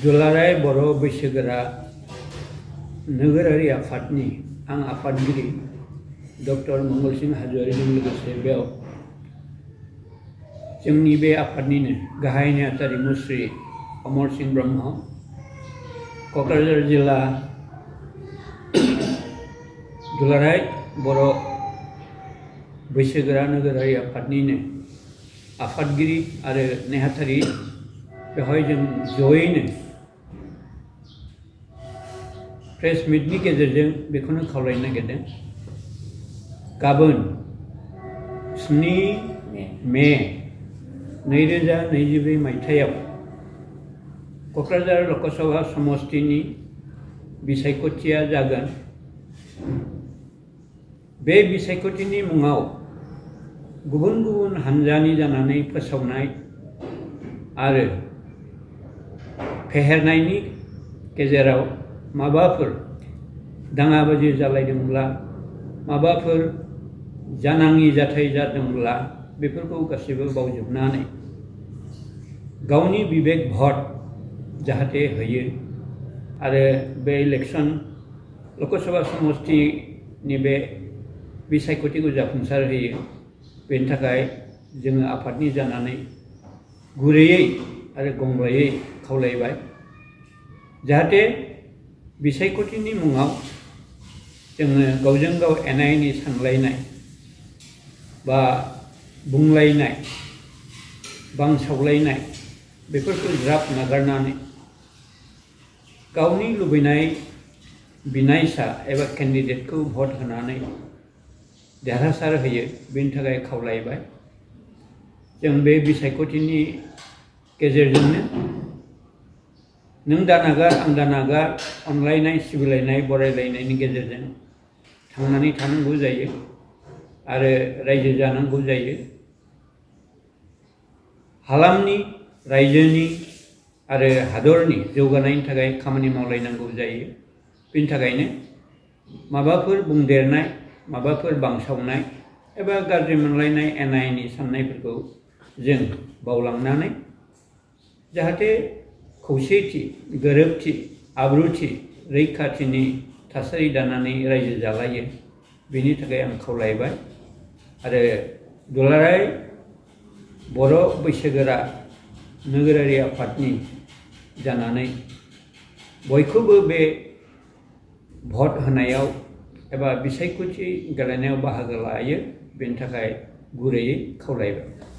दुलाराय बर' बैसोगोरा नोगोरारि आफादनि आं आफादगिरि डक्टर मंगल सिंह हाज'वारिजों लोगोसे बेयाव जोंनि बे आफादनिनो गाहाय नेहाथारि मुस्रि अमर सिंह ब्रह्म, क'क्राझार जिल्ला दुलाराय बर' बैसोगोरा नोगोरारि आफादनिनो आफादगिरि आरो नेहाथारि बेवहाय जों जयैनो प्रेस मिटनि गेजेरजों बेखौनो खावलायनो नागिरदों। गाबोन 7 मे 2024 मायथाइयाव क'क्राझार लकसभा समष्टिनि बिसायख'थिया जागोन। बे बिसायख'थिनि मुङाव गुबुन गुबुन हानजानि जानानै फोसावनाय आरो फेहेरनायनि गेजेराव माबाफोर दाङाबाजि जालायदोंब्ला, माबाफोर जानाङि जाथाय जादोंब्ला बेफोरखौ गासैबो बावजोबनानै गावनि बिबेक भट जाहाथे होयो आरो बे इलेक्शन लकसभा समष्टिनि बे बिसायख'थिखौ जाफुंसार होयो। बेनि थाखाय जोङो आफादनि जानानै गुरैयै आरो गंग्लायै खावलायबाय जाहाथे बिसायख'थिनि मुङाव जोङो गावजों गाव एना एनि सानलायनाय बा बुंलायनाय बांसावलायनाय बेफोरखौ ज्राब नागारनानै गावनि लुबैनाय बिनायसा एबा केन्डिडेटखौ भट होनानै देरहासार होयो। बेनि थाखाय खावलायबाय। जों बे बिसायख'थिनि गेजेरजोंनो नों दानागार आं दानागार अनलायनाय सिबिलायनाय बरायलायनायनि गेजेरजों थांनानै थानांगौ जायो आरो रायजो जानांगौ जायो। हालामनि रायजोनि आरो हादरनि जौगानायनि थाखाय खामानि मावलायनांगौ जायो। बेनि थाखायनो माबाफोर बुंदेरनाय, माबाफोर बांसावनाय एबा गाज्रि मोनलायनाय एना एनि साननायफोरखौ जों बावलांनानै जाहाथे खौसेथि, गोरोबथि, आब्रुथि, रैखाथिनि थासारि दानानै रायजो जालायो। बेनि थाखाय आं खावलायबाय आरो दुलाराय बर' बैसोगोरा नोगोरारि आफादनि जानानै बयखौबो बे भट होनायाव एबा बिसायख'थि गेलेनायाव बाहागो लायो। बेनि थाखाय गुरैयै खावलायबाय।